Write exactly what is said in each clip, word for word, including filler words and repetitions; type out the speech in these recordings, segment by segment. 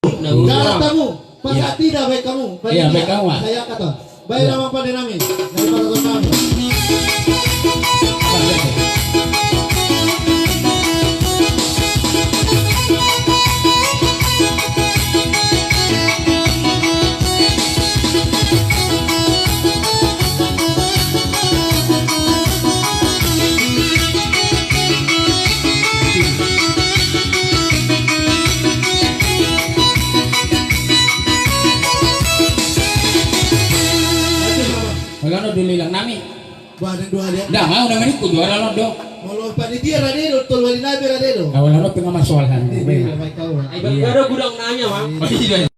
Jangan tamu. Pas tidak baik kamu. Iya, baik kamu, Mas. Saya kata. Baik, nama pada nami. Dari pada nami. Holan on do lelang nami. Bah, ada dua dia. Dah, mau nama niku dua holan on do. Molo panitia rade do, tolu hali nabe rade do. Holan on pengamat soal han. Iya, baik kau. Ai, baru gudang nanya, Bang. Iya.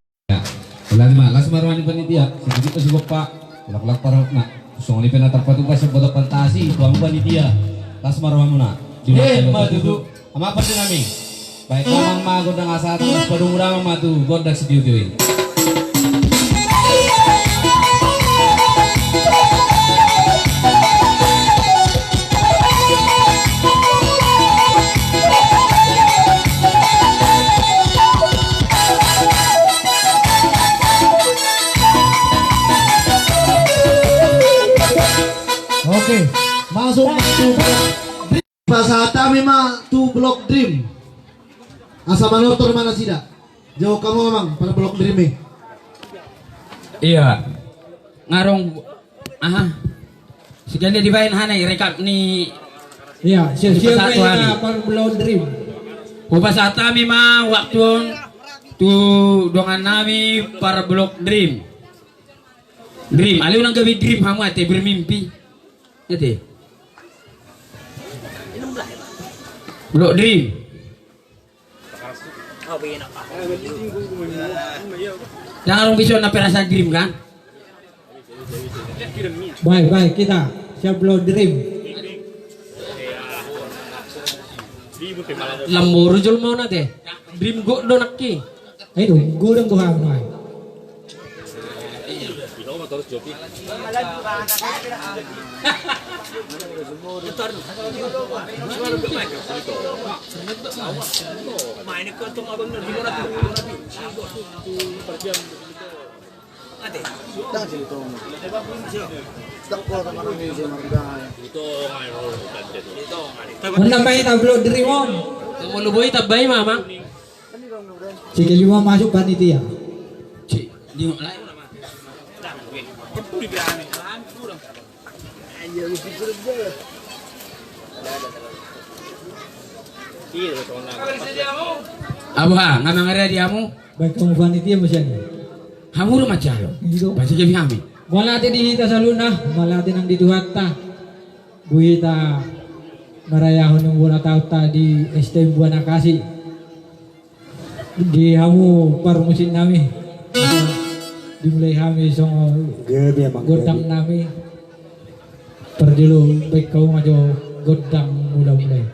Holan ma, las ma roha ni panitia. Sibuk, sibuk, Pak. Laklak parokna. Songon i pe na tarpatupa sian boto fantasi tu hamu panitia. Las ma rohamuna. Eh, ma tutu. Amang pande nami. Baen damang ma gondang asa tu, padomu damang ma tu gondang sitiotio i. Oke, masuk tu blok Dream. Pasahat hami ma tu blok Dream. Asa manortor ma nasida. Jawab hamu, Amang, par blok Dream i. Iya. Ngarong, aha. Sekali dibaen hana i rekap ni. Iya, siap-siap ma hita par blok Dream. Hupasahat hami ma waktu on tu dongan nami par blok Dream. Dream, ale unang gabe dream hamu ate, bermimpi. Ate. Blok Dream. Ndang adong be ison na perasaan Dream kan? Baik, baik, kita siap blok Dream. Lam boru jolma on ate. Dream gok do nangkin. Ai do, godang do hami. Unang baen ta blok Dream on. Molo boi tambai ma, Amang. Cik, lima masuk panitia. Cik, lima lain. Abu ha, nga mangaradi hamu? Baik hamu panitia muse. Hamu do manjalo. Pasti jadi hami. Mauliate di hita saluhutna, mauliate nang di Tuhanta. Boi hita marayahon bona taonta di S T M Buana Kasih. Di hamu parmusik nami. Dimulai hami songon gondang nami. Parjolo baen hamu ma jo gondang mula-mula i.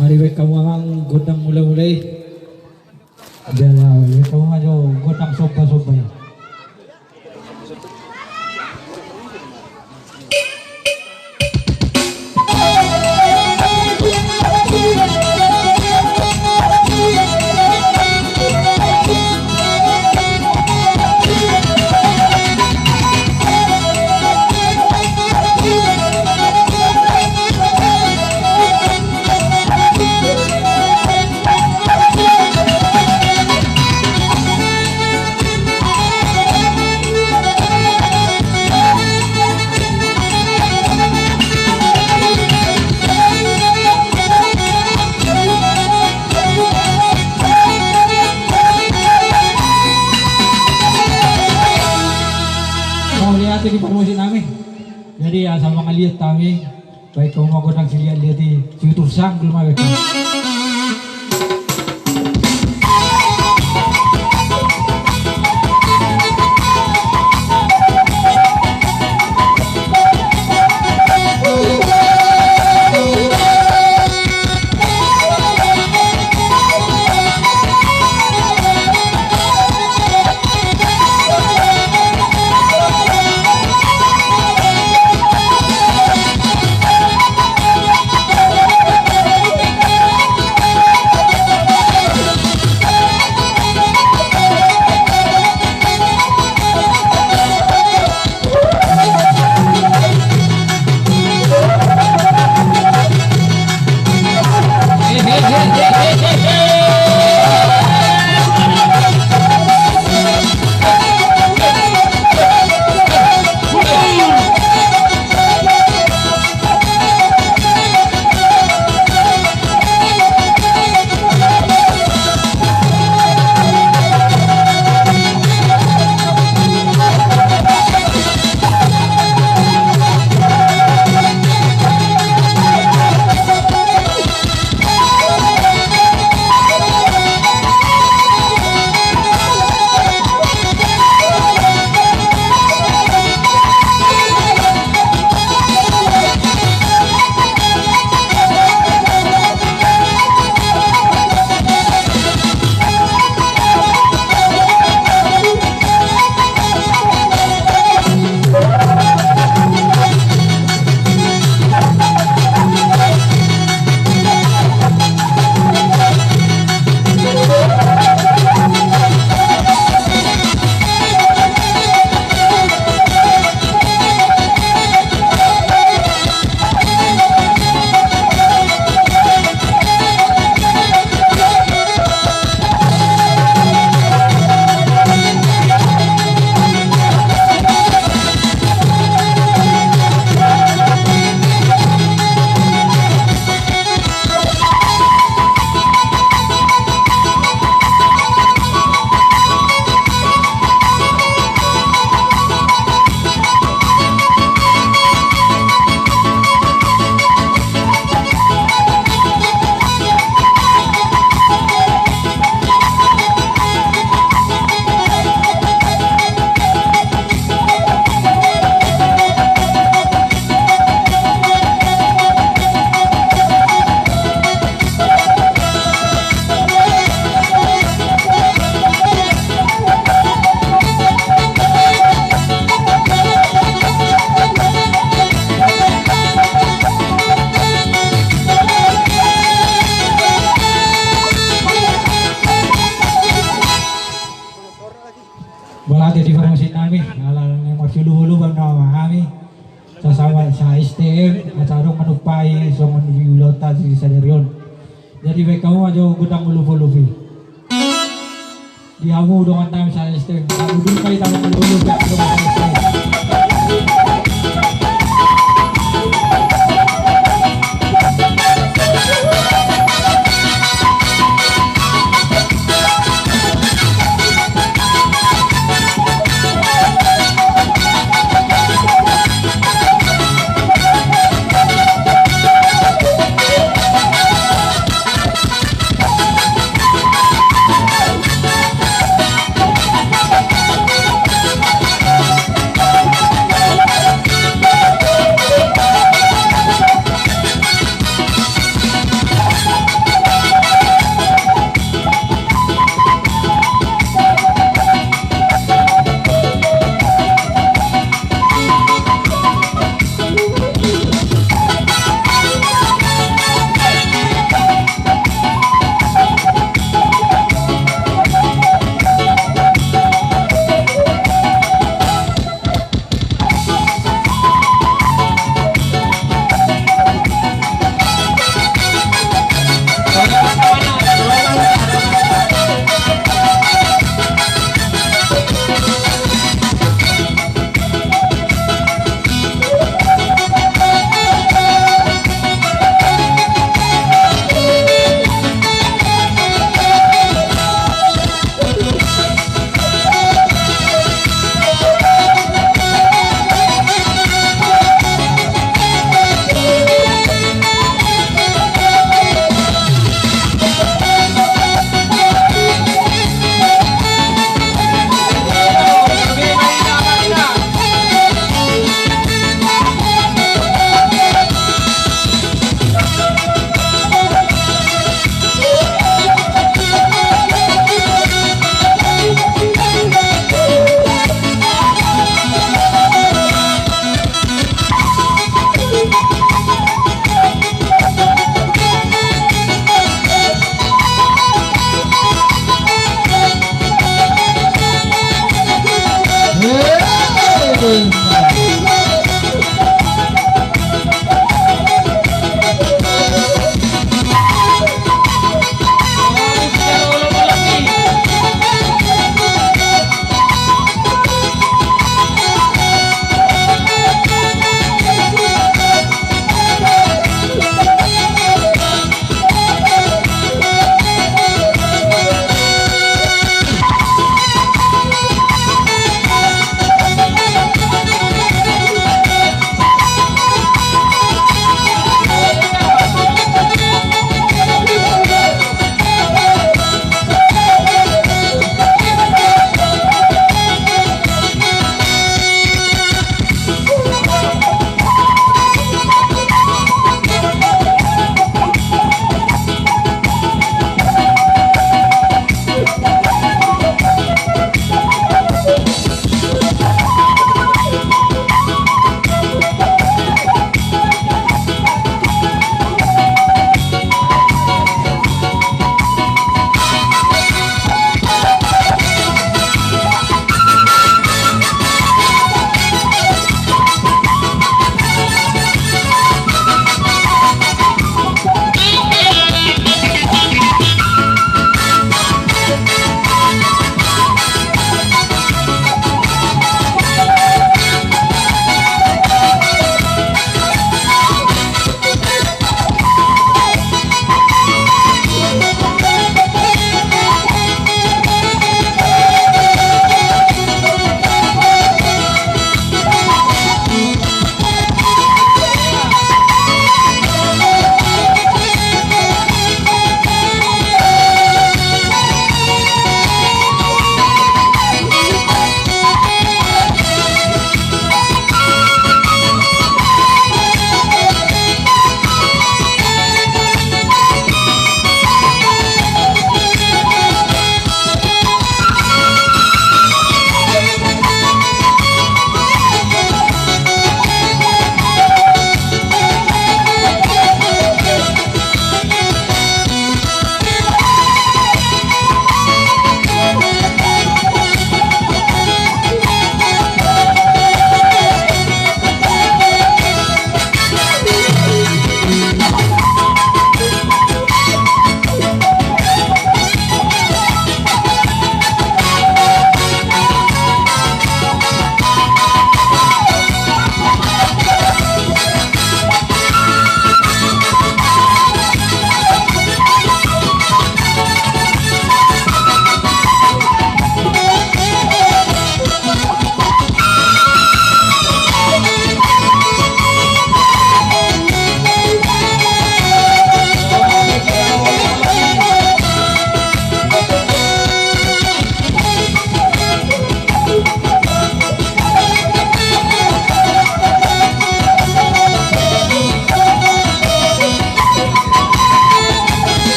Mari baen hamu, Amang, gondang mula-mula i. Jala baen hamu ma jo gondang somba-somba i. Mauliate di parmusik nami. Jadi asa mangaliat hami. Baen hamu ma gondang siliat-liat i, siutur sanggul ma baen hamu. Mauliate di parmusik nami, ala ni marsiulupulupon nama hami. Sasama sa-S T M, asa adong manumpai songon di ulaonta di sadari on. Jadi baen hamu ma jo gondang ulup-ulup i. Di hamu dongan nami sa-S T M, hamu dumpai tama ulup-ulup i, dongan sa-S T M.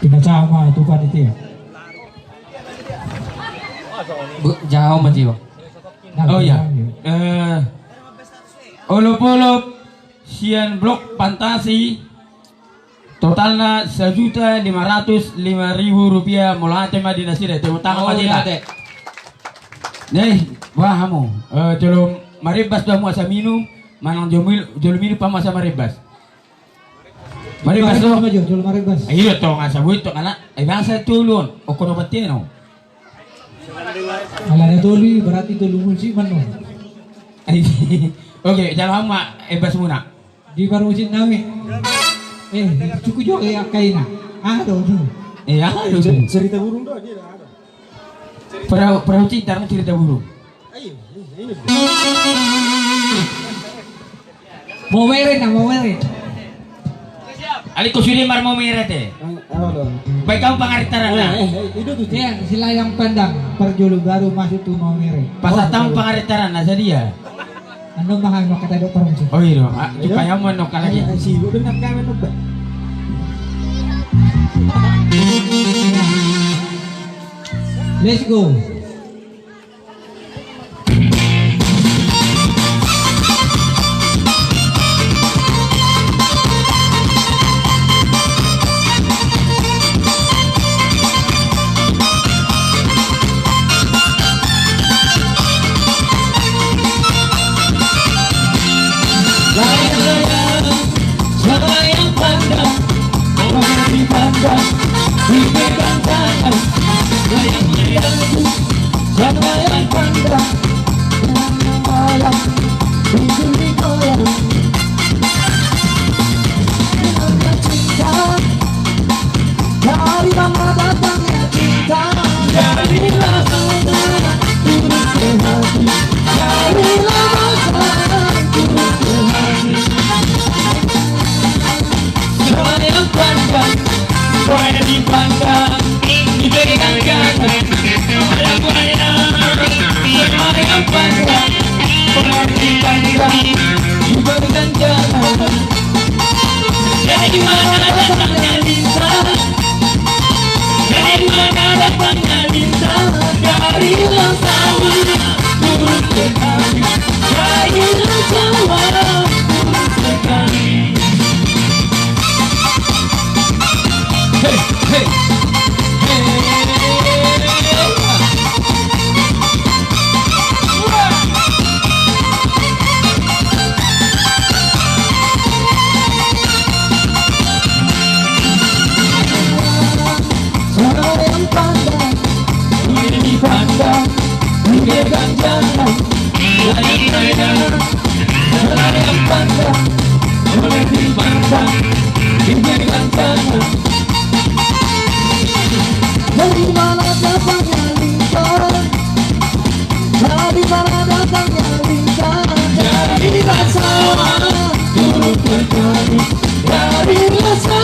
Pinacaho ma tu panitia. Bu, jaho ma, Tio. Oh iya. Eh, olop-olop sian Blok Fantasi, totalna sajuta lima ratus lima ribu rupiah. Molo ate ma di nasida, tepuk tangan ma di nasida. Ate. Nih, bah hamu. Eh, jolo marimbas do hamu asa minum, manang jolo mil-, jolo minum hamu asa marimbas. Marimbas do. Marimbas do, jolo marimbas. Eh, iya, tong asa buin, tong anak. Eh, bangsa tolu on. Okon opat teno. Ala na tolu i, berarti tolu musiman, no? Oke, jala ma, eh, imbas muna. Di parmusik nami. Eh, cukup juga ya kaina. Aduh, aduh. Eh, aduh. Cer-, cerita burung do, dia ada. Perahu, perahu cinta, cerita burung. Ayo, ayo, ayo. Momere na, momere. Alai ho sude marmomere ate. Baen hamu pangarintaranna. Eh, eh, itu tuh. Ya, si Layang Pandang, parjolo baru masuk tu momere. Pasahat hamu pangarintaranna, sadia? Annon ma hami mangkatai dokter muse. Oh iya, ah, supaya hamu annon kalagi. Eh, eh, sibuk dengan kami, Bang. Let's go. Layang-layang, layang pandang, orang dipandang, dipegang tangan, layang-layang, layang pandang, layang-layang, tidur di kolam. Cinta, dari mana datangnya cinta? Dari rasa turun ke hati. Dari rasa turun ke hati. Layang pandang, orang dipandang, dipegang tangan. Layang-layang, layang pandang, orang dipandang, dipegang tangan. Dari mana datangnya cinta? Dari mana datangnya cinta? Dari rasa turun ke hati. Dari rasa turun ke hati. Hey, hey, hey. Layang pandang, uli dipandang, dipegang tangan. Layang-layang, layang pandang, uli dipandang, dipegang tangan. Dari mana datangnya lintang? Dari mana datangnya lintang? Dari rasa turun ke hati. Dari rasa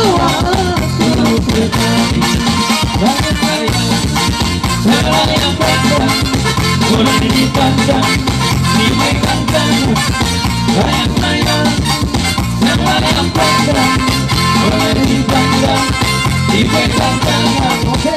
turun ke hati. Layang-layang, layang pandang, orang dipandang, dipegang tangan. Layang-layang, layang pandang, orang dipandang, dipegang tangan. Oke.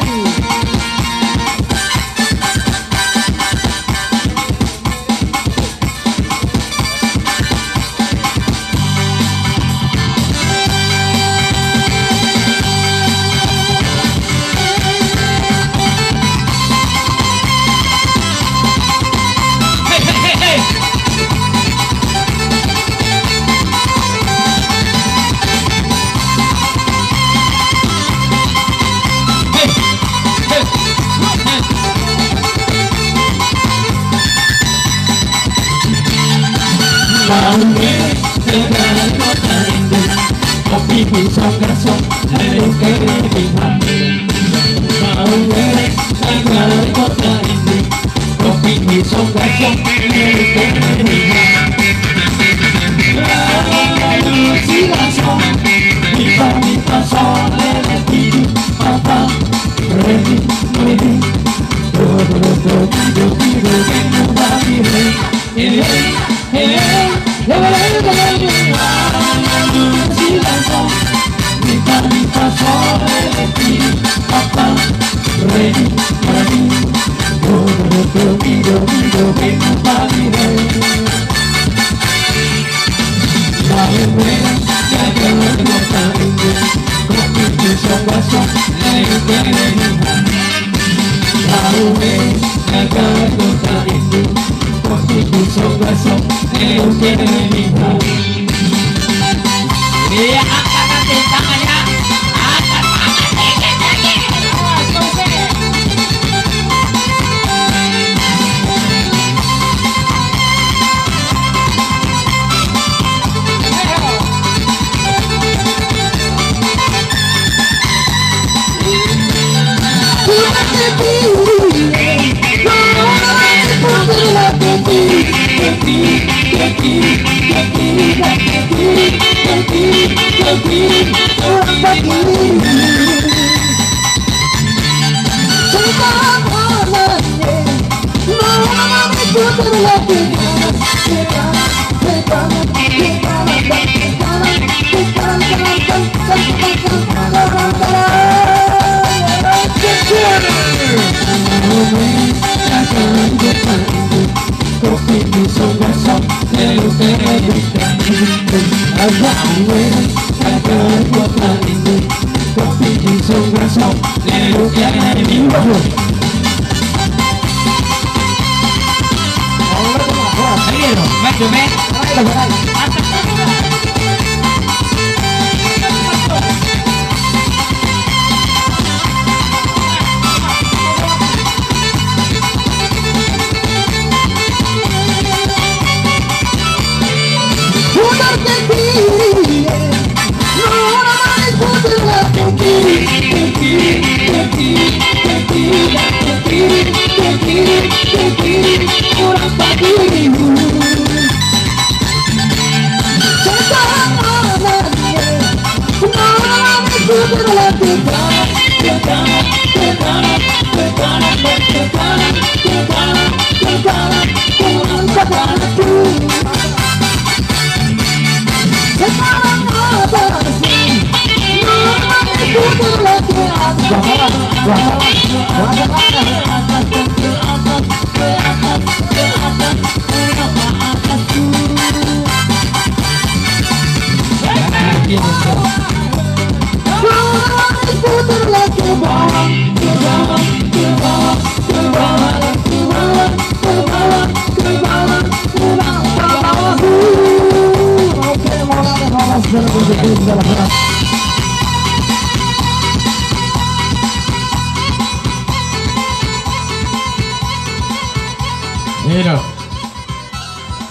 Ilo.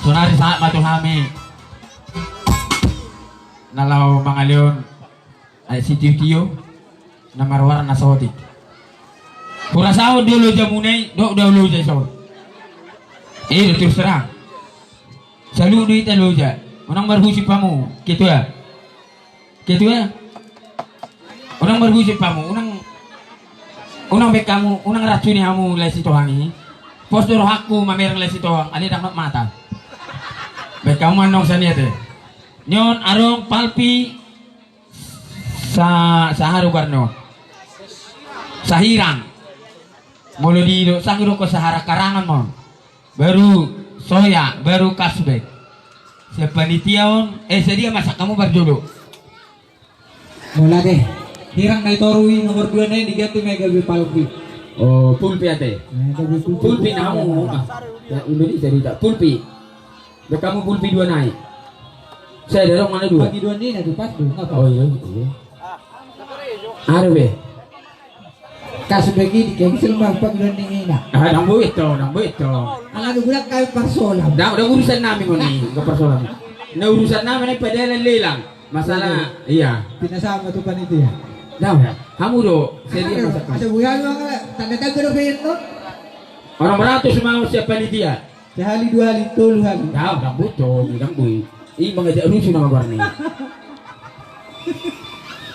Sonari sahat ma tu hami na laho mangalehon, ai sitiotio na marwarna saotik. Hurasahon do lojamuna i, dok do au loja i saotik. Ilo, terus terang. Saluhut do hita loja. Unang marhusip hamu, ketua. Ketua. Unang marhusip hamu, unang, unang baen hamu, unang racuni hamu Lae Sitohang i. Pos do rohangku mamereng Lae Sitohang, alai ndang nop mata. Baen hamu ma annon sian i ate. Nion adong Palpi sa-, saharubar nion. Sahirang. Molo di do sang do ko saharang-harangan ma on. Baru soya, baru kasbek. Sian panitia on, eh, sadia ma sian hamu parjolo. Molo ate, hirang na i toru i nomor dua na i diganti ma i gabe Palpi. Oh, Pulpi ate. Eh, gabe Pulpi. Pulpi na hamu. Ya, udah di cerita. Pulpi. Baen hamu Pulpi dua na i. Saya dorong mana dua? Pagi dua ni na tu pas tu, ngapa? Oh iya, iya. Ada be. Kasus begini, kayak gitu, Bang, panggilan ni ina. Ah, ndang boi to, ndang boi to. Ala do bulan kawin parsolam. Ndang, ndang urusan nami ngoni, ndang parsolam. Na urusan nami na padalan lelang. Masalah, iya. Pinasama tu panitia. Ndang, hamu do, saya dia masak. Ada bulan, Bang, tanda-tanda do pengen to. Orang beratus mau siap panitia. Sehali, dua hali, tolu hali. Ndang, ndang boi to, ndang boi. I mangajak rusuh nama goarna i.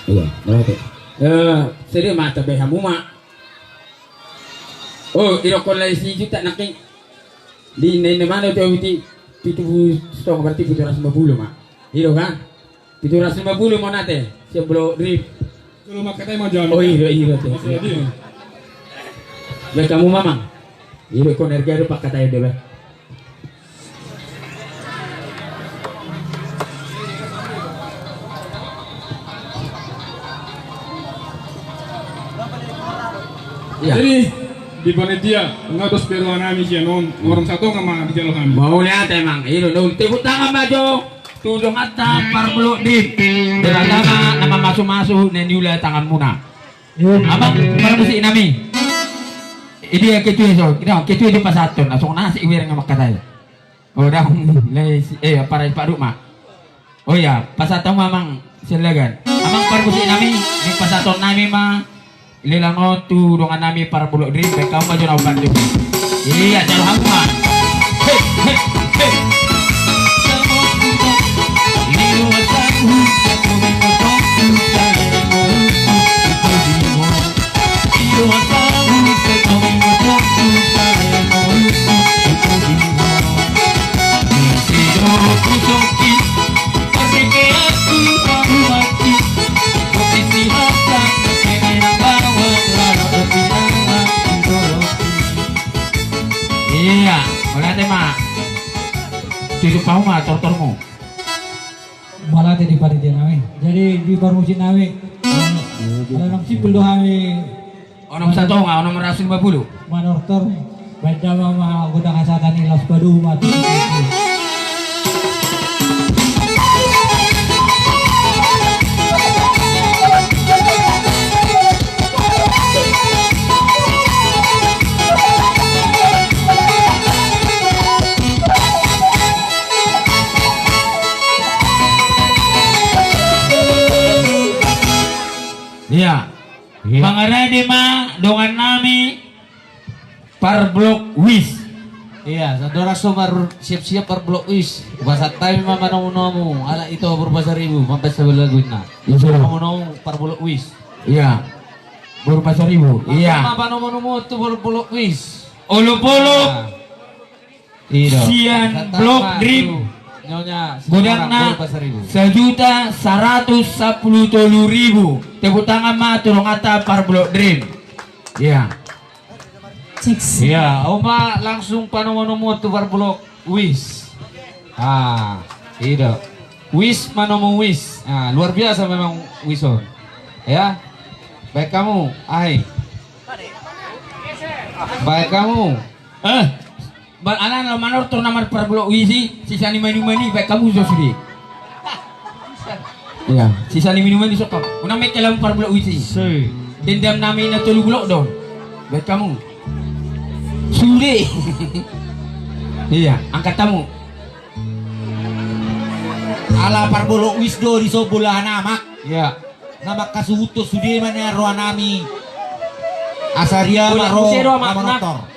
Iya, berarti. Eh, sede mata be hamu ma. Oh, idokkon lai si juta nangkin. Di nene mana tu awiti pitu puluh setengah berarti pitu ratus lima puluh ma. Ido kan? Pitu ratus lima puluh ma nate, siap bro, drip. Kalau makatai mau jalan. Oh, iya, iya, iya. Baik, hamu mamang. Iya, kon harga do pakatai deh, Bang. Iya. Jadi, di panitia, nunga dos pe roha nami sian on, orang satu nunga ma dijalo hami. Mauliate, Mang. Iya, tepuk tangan, Bang Jo. Tu donganta Parbolok Drip. Terutama nama masu-masu na niula tanganmuna. Amang parmusik nami. Idia ketua so, idia ketua di pasahaton, asong nasi iwereng makatai. Oh, dah, lai si, eh, apa rai paduk ma. Oh iya, pasahaton ma amang silagan. Amang parmusik nami, ni pasahaton nami ma. Lelang on tu dongan nami Parbolok Drip, baen hamu ma jo na umpandu. Iya, jalo hamu ma. Hei, hei, hei. Iya, mauliate ma. Tutup hamu ma tortormu. Mauliate di panitia nami. Jadi di parmusik nami. Ala nang simpul do hami. Onom satonga, onom ratus lima puluh. Manortor, baen damang ma godang hasahatan i laos padomu ma tu. Iya. Iya. Mangarade ma dongan nami Parblok Wis. Iya, sadora so mar siap-siap Parblok Wis. Pasahat hami ma manomu-nomu, ala ito boru Pasaribu, mambaen sabola lagu inna. Iya. Manomu-nomu Parblok Wis. Iya. Boru Pasaribu. Iya. Manomu-nomu tu Parblok Wis. Olop-olop. Nah. Sian Blok Drip. Godangna sajuta saratus sampulu tolu ribu. Tepuk tangan ma tu donganta Parblok Drip. Iya. Iya, on ma langsung panomu-nomu tu Parblok Wis. Ah, ido. Wis manomu Wis. Ah, luar biasa memang Wis on. Ya. Baik kamu, ai. Baik kamu. Eh. Ba, ala na manortor nama Parblok Wis i, sisa ni mani-mani, baen hamu jo sude. Iya, sisa ni mani-mani sokam. Unang mengke lam Parblok Wis i. Dendam nami na tolu blok do. Baen hamu. Sude. Iya, angkat hamu. Ala Parblok Wis do di so bolahan amak. Iya. Na mangkasuhuthon sude ma nian roha nami. Asa ria ma ro na manortor.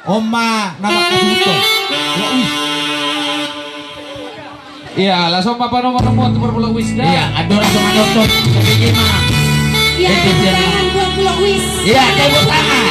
On ma na mangkasuhuthon. Ya, wis. Iya, langsung ma panomu-nomu tu Parblok Wis da. Iya, andorang so manortor. Iya, tepuk tangan buat Blok Wis. Iya, tepuk tangan.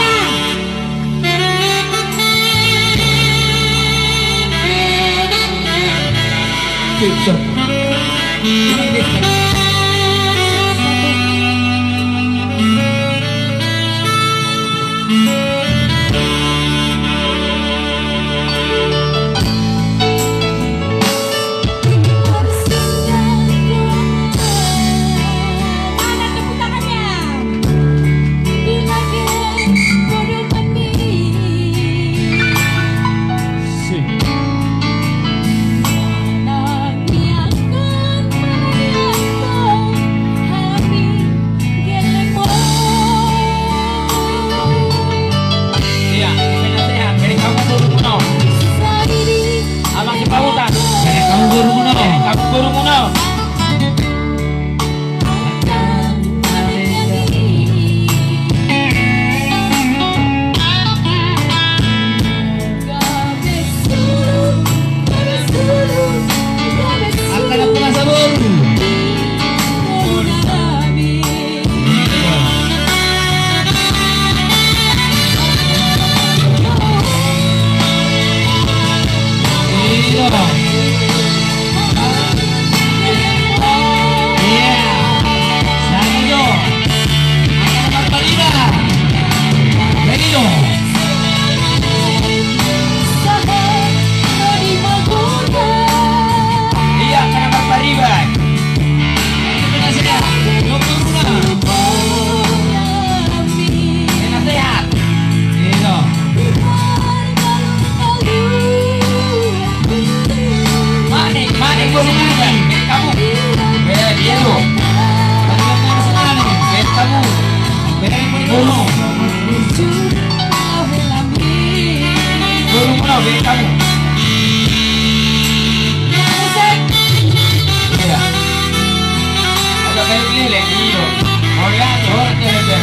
Iya. Sari jo. Angka na marpariban. Jadi jo. Iya, angka na marpariban. Penasehat. Dokter Runa. Penasehat. Iya. Manik, manik, bolu muno, ben kamu. Ben, iya lo. Ben kamu. Ben kamu. Bolu muno, ben kamu. Iya. Ada kayu lele, iya. Oh ya, tuh, ada lele.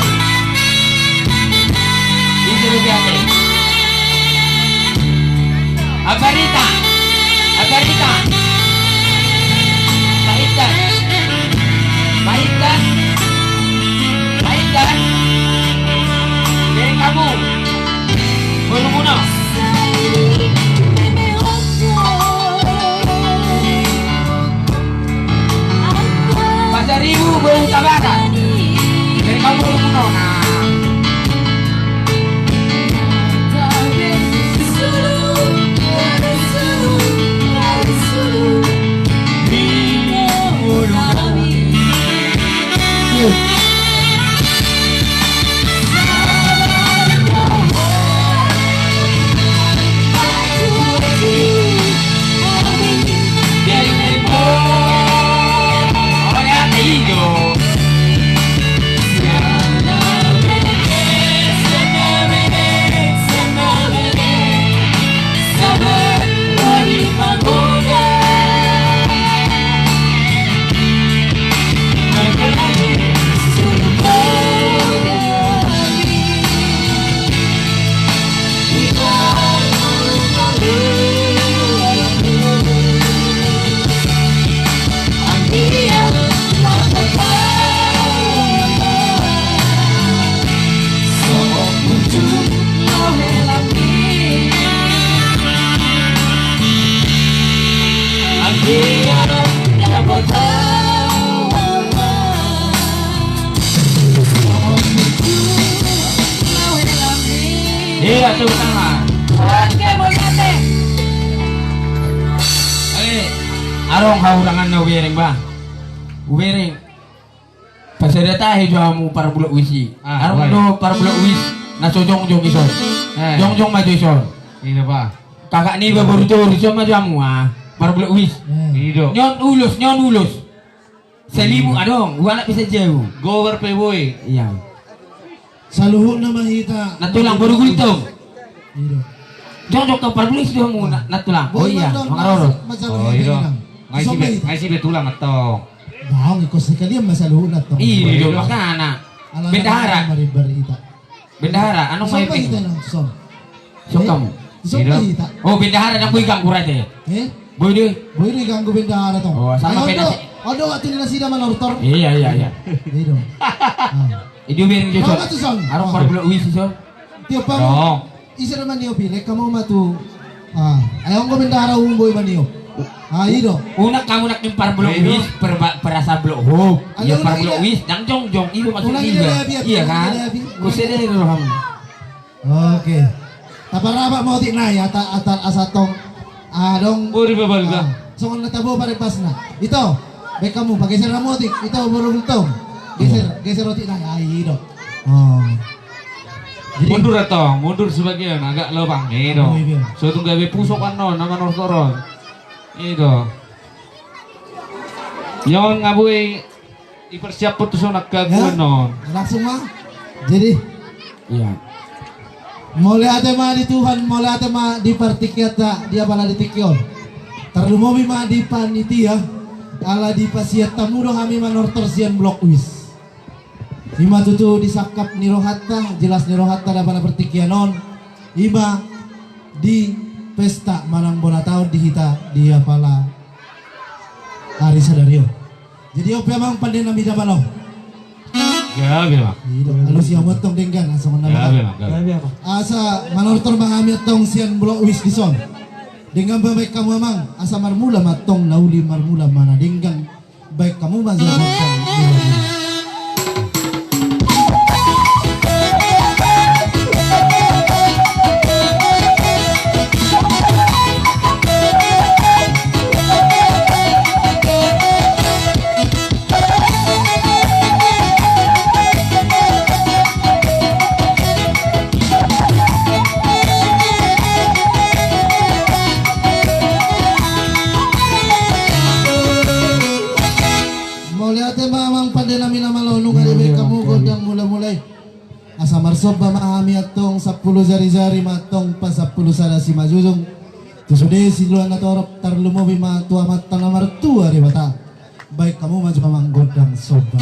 Itu lebih apa? Ambarita, Ambarita. Pahindan. Pahindan. Pahindan. Jadi kamu. Bolu muno. Pasaribu, bolu Tabanan. Jadi kamu bolu muno, nah. Iya, tepuk tangan. Oke, mauliate. Eh, adong hahurangan na hubereng, bah. Hubereng. Pasada tahe jo hamu parblok wis i. Ah, adong do parblok wis na so jongjong i son. Eh. Jongjong ma jo i son. Kakak niba boru toru, i son ma jo hamu, ah. Parblok wis. Eh. Ni on ulos, ni on ulos. Salimu adong, hualap pe sajau. Gobar pe boi. Iya. Saluhutna ma hita. Nantulang boru Gultom. Iya. Jongjong tu parblok wis do hamu, nantulang. Oh iya, mangaroros. Oh iya. Nga ise be, nga ise be tulang antong. Daong, ingkon sekalian ma saluhutna antong. Iya, makana. Bendahara. Bendahara, anu ma hita. Son hamu. Oh, bendahara, ndang boi ganggu rate. Eh? Boi do. Boi do ganggu bendahara tong. Oh, sama bendahara. Ayo, do, waktu ni nasida manortor. Iya, iya, iya. Iya do. Ido beng jo son. Adong parblok wis i son. Tiop hamu. Ise do maniop i, lek hamu ma tu. Ah, ayo anggo bendahara umbo i maniop. Ah, i do. Unang hamu nangkin parblok wis, perasa blok hop. Iya, parblok wis, ndang jongjong, i do maksud niba. Iya kan? Kusede do hamu. Oke. Taparabak ma otik nai, ata, ata, asa tong. Adong. Bori babalga. Songon na tabo pare pasna. Ito, baen hamu, pageser hamu otik. Ito, boru Gultom. Geser, geser otik nai. Ah, i do. Oh. Jadi mundur antong, mundur sebagian, agak lobang, i do. Oh, iya. So tung gabe pusok annon, na manortor on. I do. Ni on nga boi dipersiaphon tu son angka guan on. Langsung ma. Jadi. Iya. Mauliate ma di Tuhan, mauliate ma di partingkianta, di apala di tingki on. Tarlumobi ma di panitia, ala dipasiat hamu do hami manortor sian blok wis. I ma tutu di sangkap ni rohanta, jelas ni rohanta di apala partingkian on. I ma di pesta manang bona taon di hita di apala ari sadari on. Jadi on pe amang pande nami damang. Gabe ma. Alusi hamu antong denggan, asa manang. Gabe ma, gabe. Asa manortor ma hami antong sian blok wis dison. Denggan ma baen hamu amang, asa marmula ma antong na uli, marmula ma na denggan. Baen hamu ma jolo antong mula-mula. Mauliate ma amang pande nami na malo, nunga dibaen hamu gondang mula-mula i. Asa marsomba ma hami antong, sampulu jari-jari ma antong pasampulu sada simanjujung. Tu sude siluan na torop, tarlumobi ma tu Amanta na martua Debata. Baen hamu ma jolo amang gondang somba.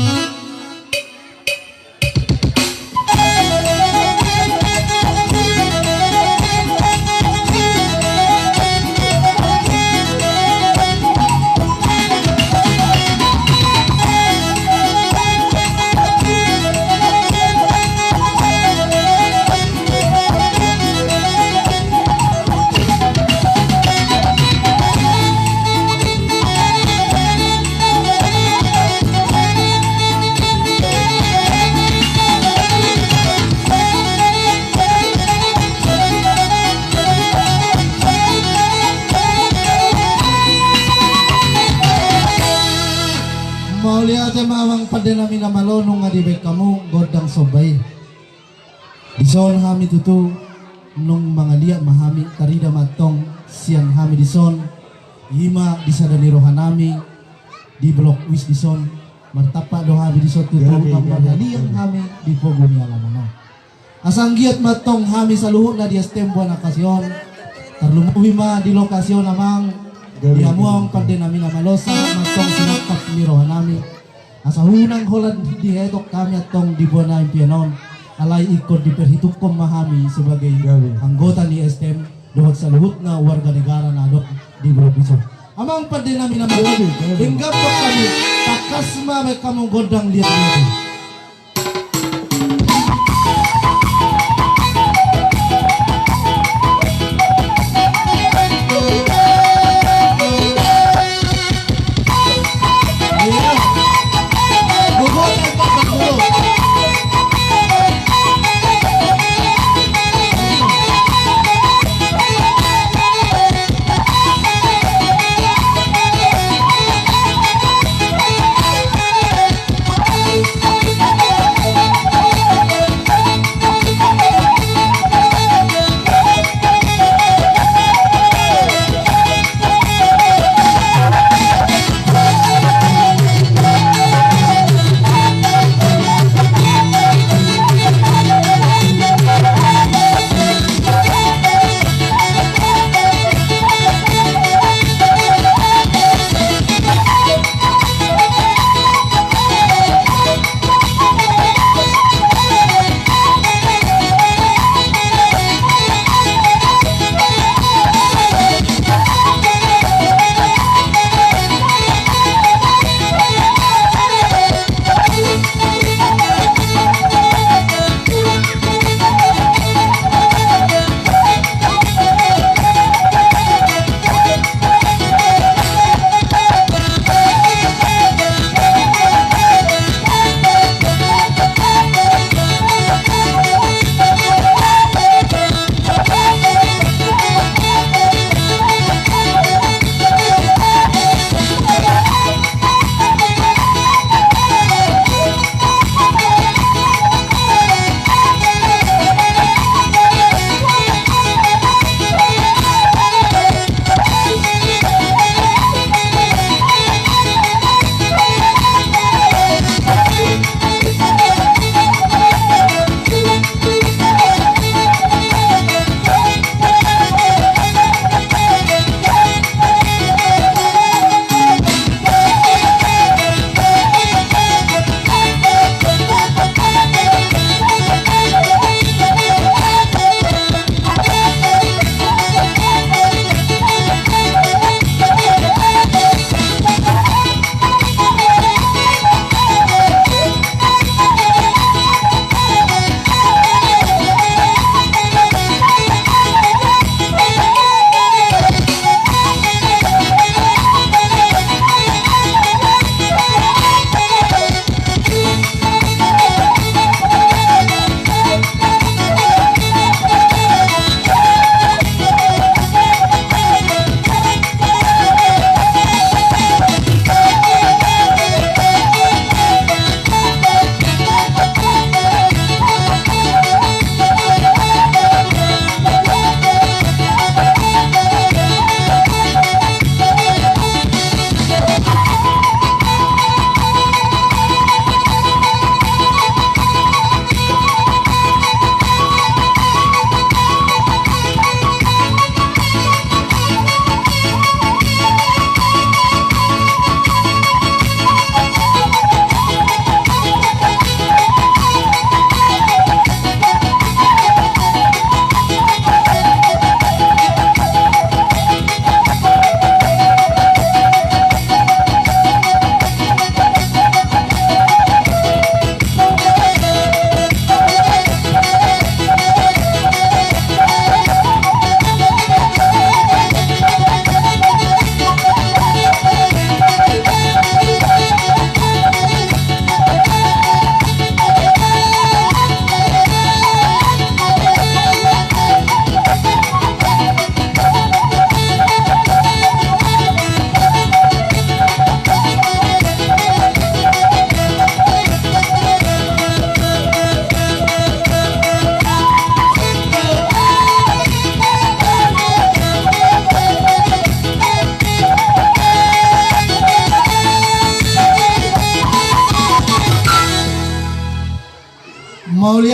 Mauliate ma amang pande nami na malo, nunga dibaen hamu gondang somba i. Dison hami tutu, nunga mangaliat ma hami, tarida ma antong sian hami dison, i ma di sada ni roha nami, di Blok Wis dison, martampak do hami dison tutu, nunga mangaliat hami di pogu ni alaman on. Asa anggiat ma antong hami saluhutna di S T M Buana Kasi on, tarlumobi ma di lokasi on amang, di hamu amang pande nami na malo, sahat ma antong sinangkap ni roha nami. Asa unang holan dihetok hami antong di bona impian on, alai ingkon diperhitungkon ma hami sebagai anggota ni S T M dohot saluhutna warga negara na adong di Blok Wis on. Amang pande nami na malo, denggan ma hami, tangkas ma baen hamu gondang liat-liat i.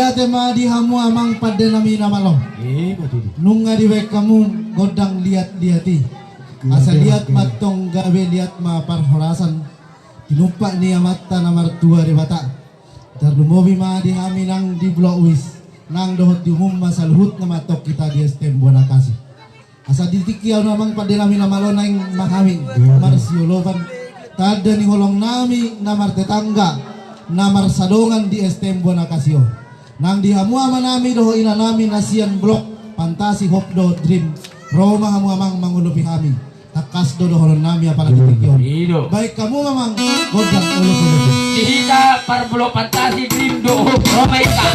Ate ma di hamu amang pande nami na malo. Nunga dibaen hamu gondang liat-liat i. Asa liat ma antong gabe liat ma parhorasan tinumpak ni Amanta na martua Debata. Tarlumobi ma di hami nang di Blok Wis, nang dohot di umum ma saluhutna ma antong hita di S T M Buana Kasih. Asa di tingki on amang pande nami na malo naeng ma hami marsiolopan tanda ni holong nami na martetangga na marsadongan di S T M Buana Kasih on. Nang di hamu ama nami dohot ina nami na sian Blok Fantasi Hop dohot Dream, ro ma hamu amang mangolopi hami. Tangkas do dohonon nami apala di tingki on. Baen hamu ma amang gondang olop-olop. Di hita par Blok Fantasi Dream dohot Hop, ro ma hita.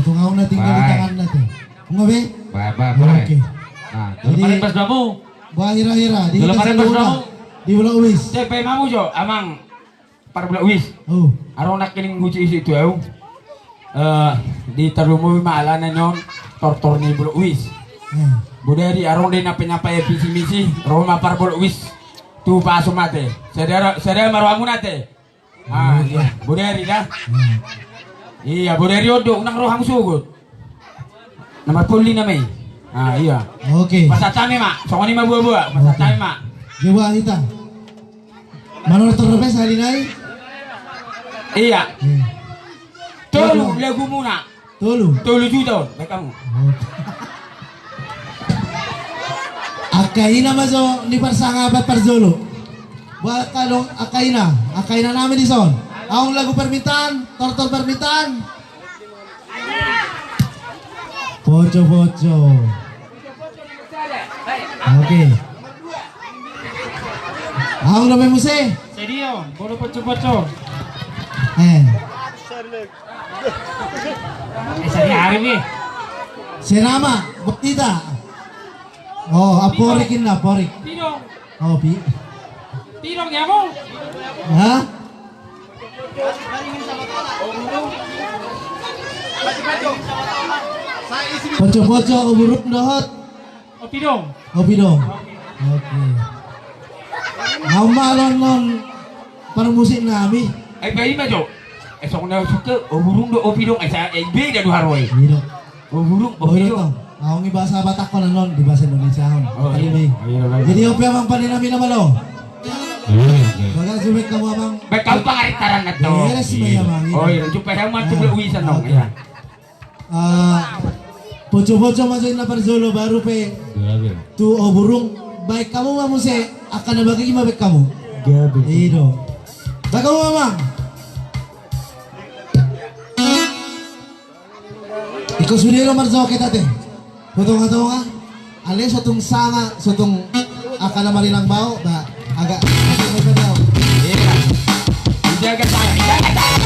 Tung au na tinggal di tangan na tu. Nunga be? Bae, bae, bae. Oke. Nah, jadi, jolo marembas ma hamu. Bah, hira-hira di hita saluhutna. Di Bulak Uis. Te pe ma hamu jo, amang. Parbulak Uis. Oh. Adong nangkining huisi-isi tu au. Eh, di tarlumobi ma alana nion tortor ni Bulak Uis. Hmm. Bodari adong do na penyampai visi misi, ro ma parbulak Uis. Tu pasu mate. Sada, sada ma rohamuna te. Ah, iya. Bodari da. Hmm. Iya, bodari on do, unang ro hamu sogot. Na marpolli nama i. Ah, iya. Oke. Pasahat hami ma, songon i ma boa-boa, pasahat hami ma. Coba hita. Manortor pe sahali nai. Iya. Hmm. Tolu lagumuna. Tolu. Tolu juta on, baen hamu. Oh. Angka i nama jo ni parsangapan parjolo. Buat angka ina, angka ina nami dison. Adong lagu permintaan, tortor permintaan. Poco-poco. Oke. Adong dope muse? Sedia, bolo poco-poco. Eh. Eh, sehari ni. Senama, buat ita. Oh, aporik inna, aporik. Pidong. Oh, pi. Pidong ya, Bung? Hah? Poco-poco, oburung dohot. Opidong. Opidong. Oke. Nama non non parmusik nami. Ai bai ma jo. Eh, songon na suka, oburung do opidong, eh, sa, eh, beda do haroe. Iya do. Oburung, opidong. Adong i bahasa Batak on, non di bahasa Indonesia on. Oh, iya. Jadi ope amang pande nami nama lo. Iya, iya. Bagas jo baen hamu amang. Baen hamu pangarit taran na to. Iya, si Maya amang. Oh, iya, jumpa hamu mantu belok wisan dong. Oke. Iya. Ah, poco-poco ma jo inna parjolo baru pe. Gabe. Tu oburung, baen hamu ma muse, angka na bagigi ma baen hamu. Gabe. I do. Baen hamu ma amang. Ingkon sude do marjoget ate. Potonga-tonga. Ale sotung sanga, sotung angka na marinang bao, ba, agak, agak, agak bao. Iya. Dijaga tangan, dijaga tangan.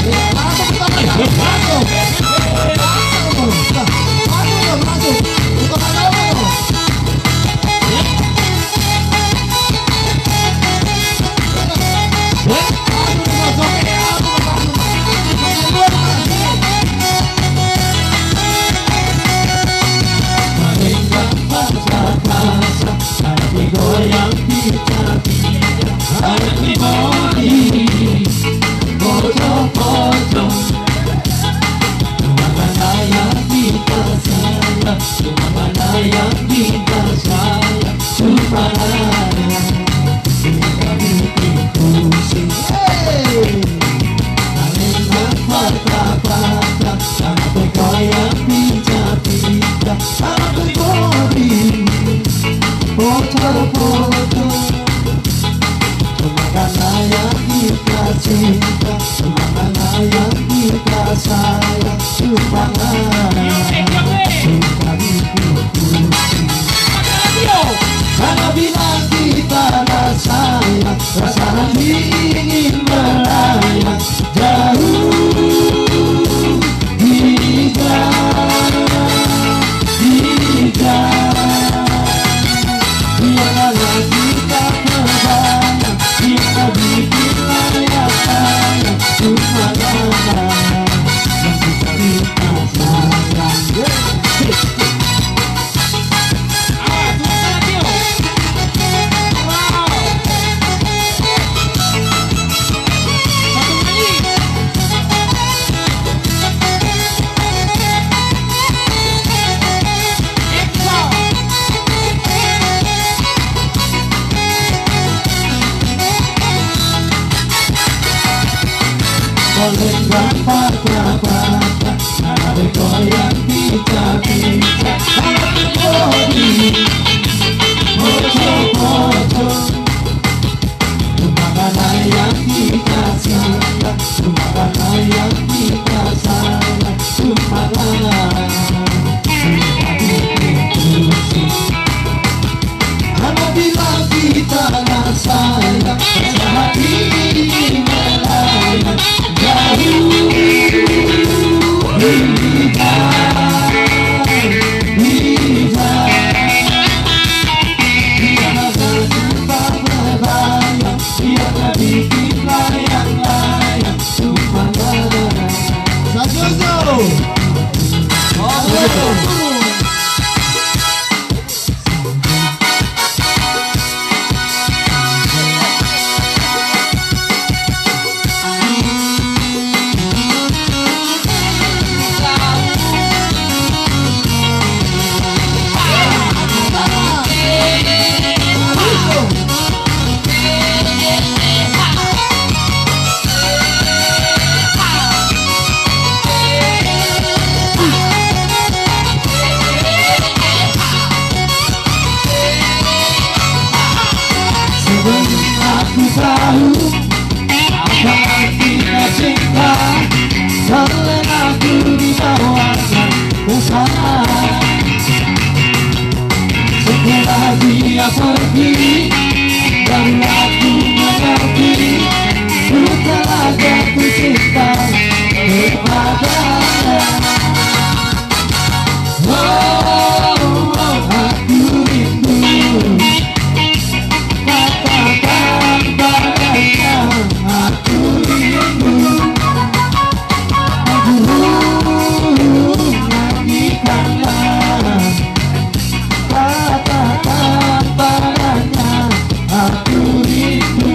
Iya, langsung kita main. Langsung. Langsung. Nah, langsung, langsung. Buka mata lo. Karena bilang kita rasanya, rasanya ingin melayang jauh. Hijrah, hijrah. Biarlah kita berbayang, kita bikin layang-layang, cuma layang yang kita minta sayang. Aku tahu apa artinya cinta, karena aku dibawa Tuhan. Setelah dia pergi, baru aku mengerti, ku telah jatuh cinta kepadanya. Oh, oh, aku rindu. Katakan padanya, aku rindu. Aku rindu, nyanyikanlah. Katakan padanya, aku rindu.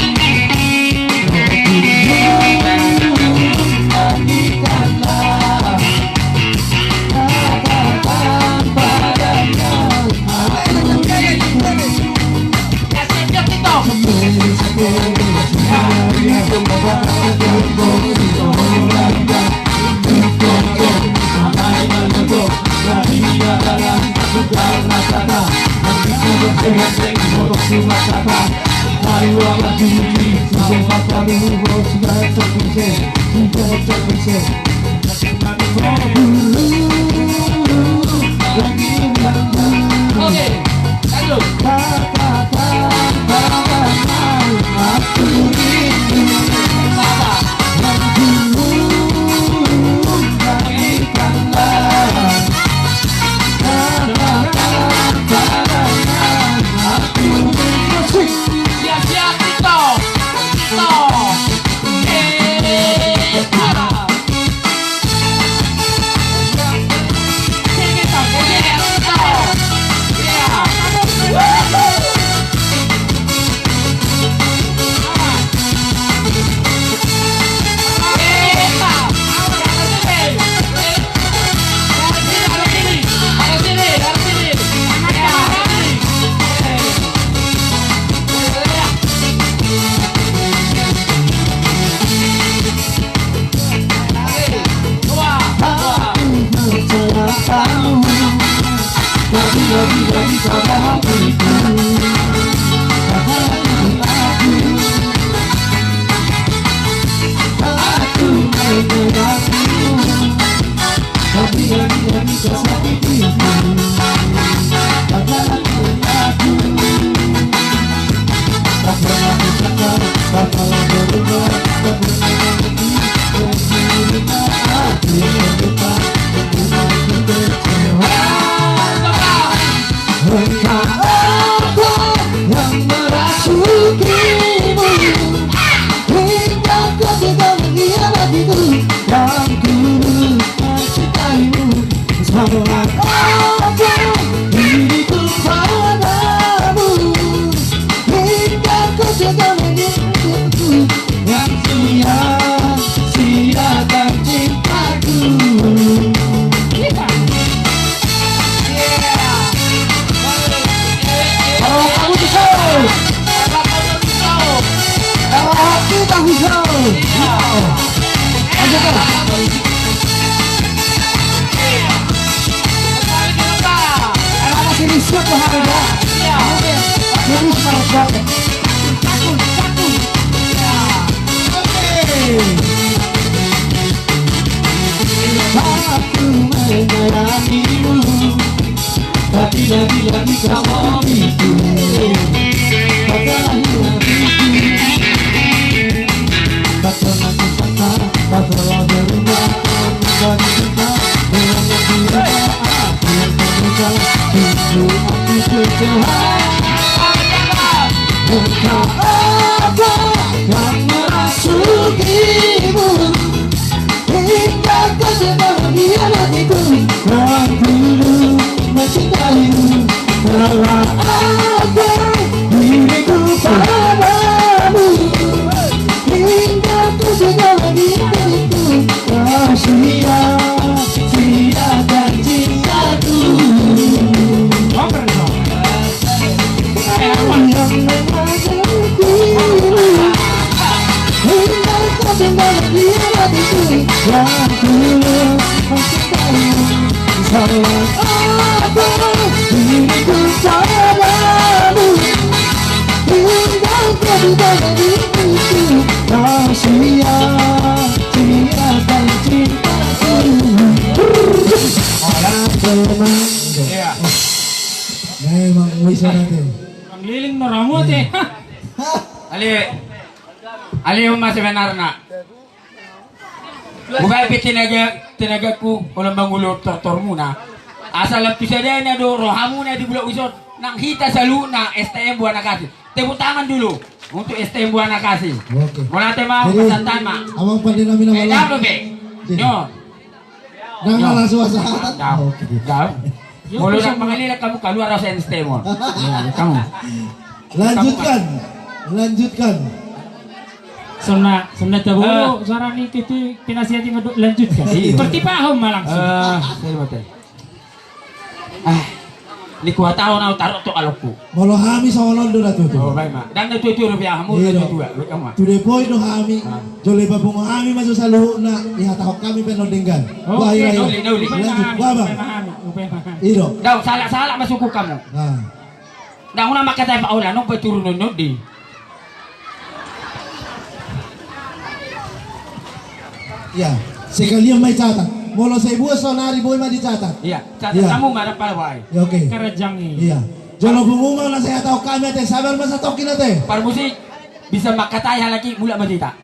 Oke, lanjut. Siap, siap, Tito. Tito. Iya. Memang wis ate. Bang Liling no ramu ate. Hah? Ale, ale on ma sebenarna. Bukan pe tenaga, tenagaku, holan mangulur tortormuna. Asa lam tu sadana do rohamuna di bulak ison. Nang hita saluhutna S T M Buana Kasih. Tepuk tangan dulu untuk S T M Buana Kasih. Oke. Mauliate ma. Jadi, pasahat ma. Amang pande nami na malam. Eh, dang dope. Jadi. Nyo. Dang na langsung pasahat. Dang. Oke. Dang. Molo dang mangalilak hamu, kaluar aus S T M on. Ya, kamu. Lanjutkan. Lanjutkan. Sonna, sonna tabo, eh, suara ni titi penasihat yang ngedok, lanjutkan. Iya. Pertipahon ma langsung. Eh, saya mate. Ah, ni kuatahon au taruh tu alokku. Molo hami songon on do na tutu. Oh, baik ma. Dang na tutu rupiah hamu. Iya, na tutu, baik ma. To the point do hami. Ah. Jolo papungu hami ma jo saluhutna, dihatahon hami pe na denggan. Oh, oke, iya, iya. Nauli, nauli. Lanjut, baik ma. Baik ma hami, baik ma hami. Ido. Dang, salah, salah masuk kamu. Ah. Dang unang mangkatai Pak Ola, nong pe turun nong di. Iya, sekalian ma dicatat. Molo sai buat saonari boi ma dicatat. Iya, catat. Iya. Kamu marah pala wae. Ya, oke. Kerajang ini. Iya. Jolo pungu ma na sai hatahon hami ate, sabar ma satongkin ate. Parmusik, bisa mangkatai halak i, mulak ma hita.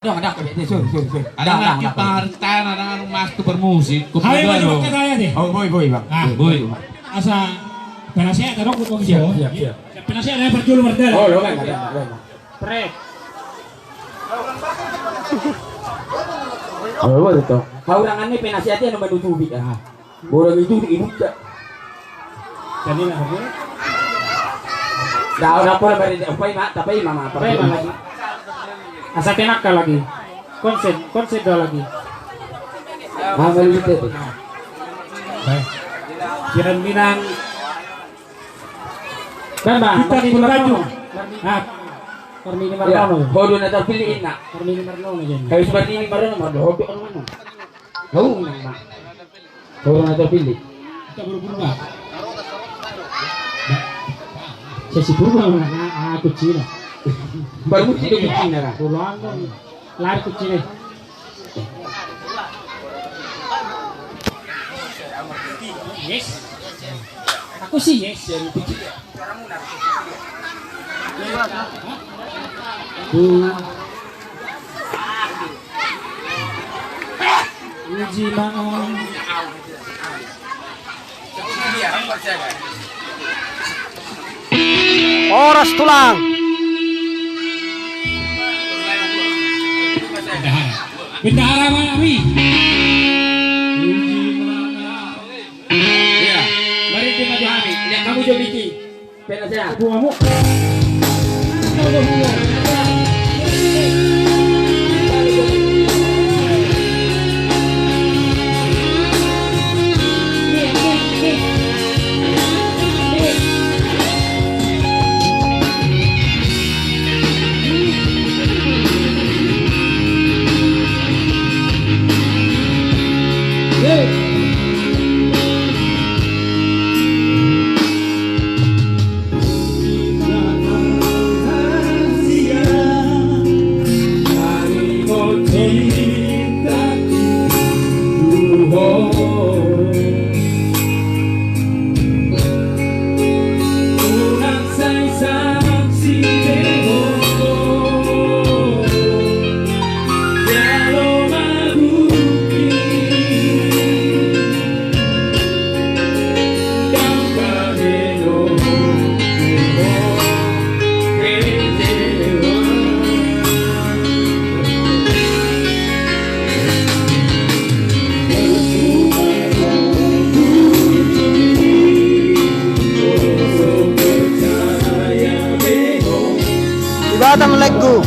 Dang, dang, dang, sorry, sorry, sorry. Dang, dang, dang. Partai na dang anu mas tu parmusik. Hami ma jolo mangkatai ate. Oh, boi, boi, bang. Ah, boi. Asa penasihat ate, dok, dok. Siap, siap, siap. Penasihat ate, parjolo mardalan. Oh, lo kan, kan, kan. Pret. Oh, lo itu. Haurangan ni penasihat i anu manutupi, ah. Bola itu di ibuta. Tadi na hamu. Dah, udah pola bari, upai ma, tapai ma, ma, tapai ma lagi. Asa tenang ka lagi. Konsen, konsen do lagi. Ah, balik itu. Baik. Kiran Minang. Bang, bang, Bintang Marlino. Tanjung. Ah. Marlino. Ya, Marlino. Hodo na terpilih ina. Marlino Marlino, ya. Kayu seperti ini Marlino, Marlino. Hodo kan mana? Tahu nang, Bang. Hodo na terpilih. Kita buru-buru, Bang. Saya si Purba, Bang. Ah, ah, kucina. Baru kucina, kucina, kan? Pulang, Bang. Lari kucina. Yes. Aku sih yes. Uji mangan. Horas tulang. Bendahara. Bendahara mana mi? Iya. Mari terima kasih. Lihat kamu jadi. Penasehat. Bungamu. Batam laengku.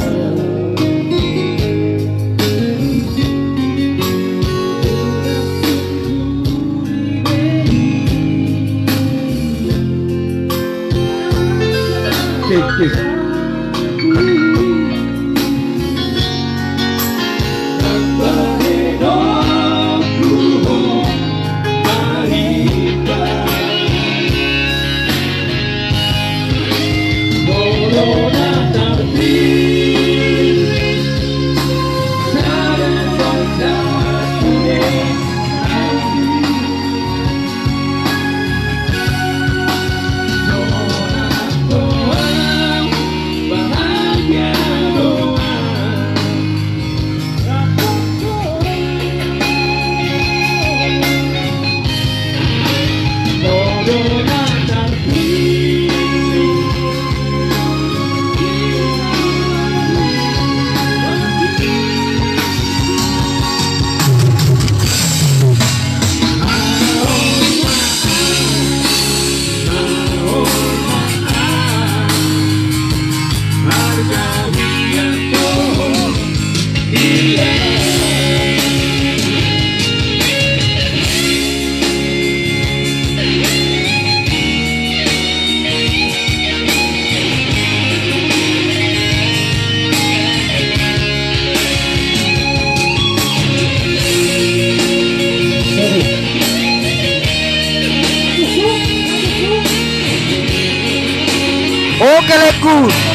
Oke, laengku.